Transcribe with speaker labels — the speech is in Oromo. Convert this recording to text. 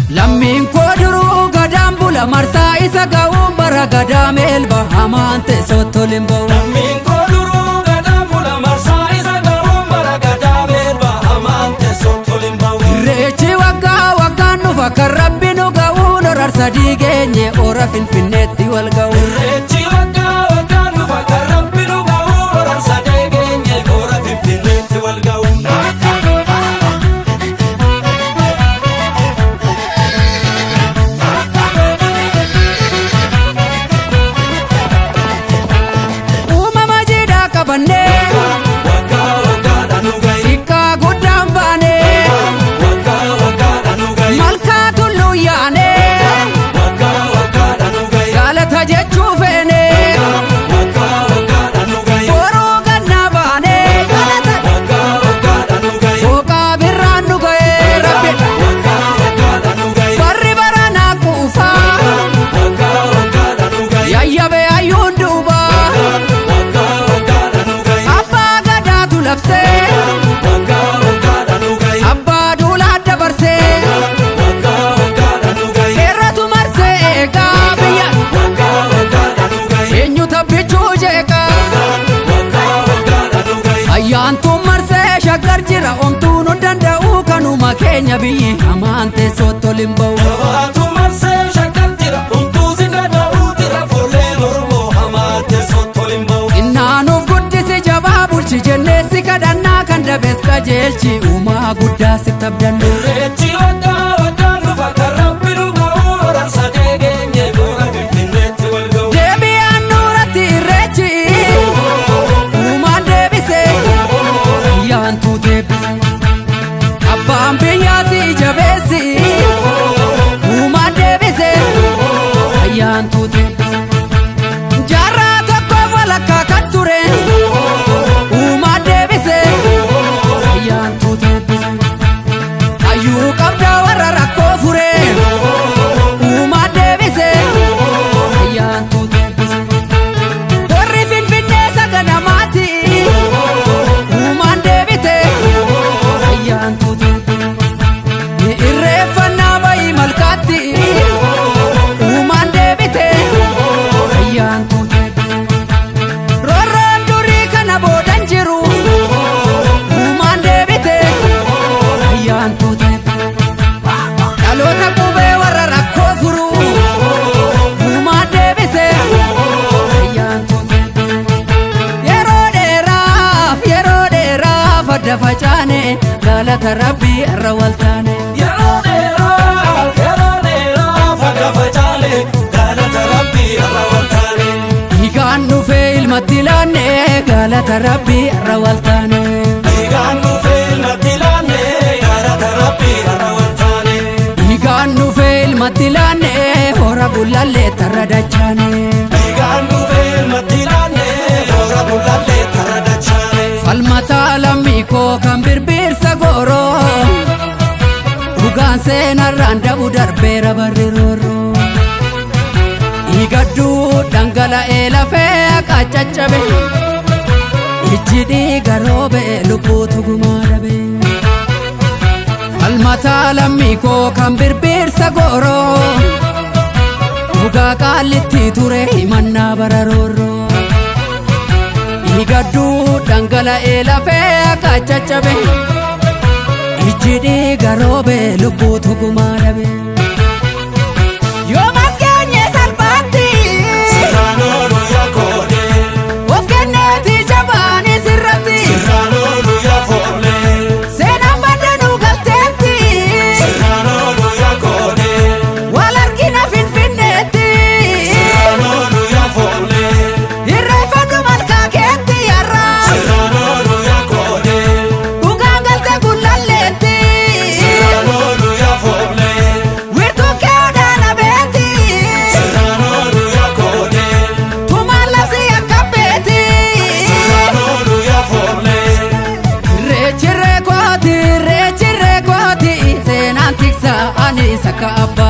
Speaker 1: Lammiin koo duruu gadaan bula marsaa isa ga'uun bara gadaa meelba hamaan teessootti ol hin ba'u.
Speaker 2: Lammiin koo duruu gadaan bula marsaa isa ga'uun bara gadaa meelba hamaan teessootti ol hin ba'u.
Speaker 1: Irreechi waggaa waggaan dhufa kan rabbi nu ga'uun horar sadii geenye hora Finfinneetti wal ga'u.
Speaker 2: Irreechi waggaa waggaan dhufa kan rabbi nu ga'uun horar sadee geenye hora Finfinneetti wal ga'u.
Speaker 1: Uumama jiidhaa qabannee
Speaker 2: Waggaa waggaadhaan nu ga'i.
Speaker 1: xiqqaa guddaan baanee
Speaker 2: Waggaa waggaadhaan nu ga'i.
Speaker 1: malkaa tulluu yaanee
Speaker 2: Waggaa waggaadhaan nu ga'i.
Speaker 1: galata jechuu feenee
Speaker 2: Waggaa waggaadhaan nu ga'i.
Speaker 1: boruu gannaa baanee galata
Speaker 2: Waggaa waggaadhaan nu ga'i.
Speaker 1: booqaa birraan nu ga'ee rabbi
Speaker 2: Waggaa waggaadhaan nu ga'i.
Speaker 1: barri baranaa quufaa
Speaker 2: Waggaa waggaadhaan nu ga'i.
Speaker 1: yayyabe hayyuun duubaa
Speaker 2: Waggaa waggaadhaan nu ga'i.
Speaker 1: abbaa gadaatu labsee
Speaker 2: Waggaa waggaadhaan nu ga'i.
Speaker 1: abbaa duulaa dabarsee
Speaker 2: Waggaa waggaadhaan nu ga'i.
Speaker 1: seeratu marsee eegaa biyya
Speaker 2: Waggaa waggaadhaan nu ga'i.
Speaker 1: eenyu tabbichuu jeeqaa
Speaker 2: Waggaa waggaadhaan nu ga'i.
Speaker 1: ayyaantuun marsee shaggar jira omtuun hin danda'u kanuma keenya biyyi hamaan teessootti ol hin ba'u.
Speaker 2: Jabaatu marsee shaggar jira. Homtuu si danda'u jira. Fuulleen Oromoo hamaa teessootti ol hin ba'u.
Speaker 1: Innaanuuf guddisi jabaa bulchi jennee si kadhannaa kan dabees qajeelchi uumaa guddaa si tabdannu.
Speaker 2: Irreechi waggaa waggaan dhufa kan rabbi nu ga'u horar sadee geenye hora Finfinneetti wal ga'u.
Speaker 1: Deebi'aan nuuratti irreechi uumaan deebise ayyaantuu deebise abbaan biyyaa si jabeessi uumaan deebise ayyaantuu deebise jaarraa tokkoof walakkaa kan ture uumaan deebise ayyaantuu deebise hayyuu qabdaa warra rakkoo fure uumaan deebise ayyaantuu deebise. Warri Finfinnee saganamaati uumaan deebite ayyaantuu deebite. Ni irreeffannaa bayii malkaatti uumaan deebite ayyaantuu deebite. Roorroon durii kana boodan jiru uumaan deebite ayyaantuu deebite. Dhaloota qubee warra rakkoo furu uumaan deebise ayyaantuu deebise. Yeroo dheeraaf yeroo dheeraaf adda facaane galata rabbii irra waltaane.
Speaker 2: Yeroo dheeraaf yeroo dheeraaf adda facaane galata rabbii irra waltaane.
Speaker 1: Dhiigaan dhufee ilmatti laanne galata rabbii irra waltaane.
Speaker 2: Dhiigaan dhufee ilmatti laanne galata rabbii irra waltaane.
Speaker 1: Dhiigaan dhufee ilmatti laanne hora bulallee tarra dachaane.
Speaker 2: Dhiigaan dhufee ilmatti laanne hora bulallee tarra dachaane.
Speaker 1: Falmataa lammii koo kan birbirsa gooroo dhugaan seenarraan dabu darbeera barri roorroo. Dhiigadduu dhangala'ee lafee akka caccabe ijji dhiiga roobe lubbuutu gumaa dhabe. Falmataa lammii koo kan birbirsa gooroo dhugaa qaallitti ture himannaa bara roorroo. Dhiigadduu dhangala'ee lafee akka caccabe ijji dhiiga roobe lubbuutu gumaa dhabe. Yoo maskeenye salphaatti
Speaker 2: Sirraan oolu yaa koodee
Speaker 1: of kenneeti jabaanis irratti
Speaker 2: sirraan oolu yaa foollee
Speaker 1: seenaan baddanuu galteetti
Speaker 2: sirraan oolu yaa koodee
Speaker 1: wal argina Finfinneetti
Speaker 2: sirraan oolu yaa foollee
Speaker 1: irreeffadhu malkaa keetti yarraa
Speaker 2: sirraan.
Speaker 1: Akka abbaa.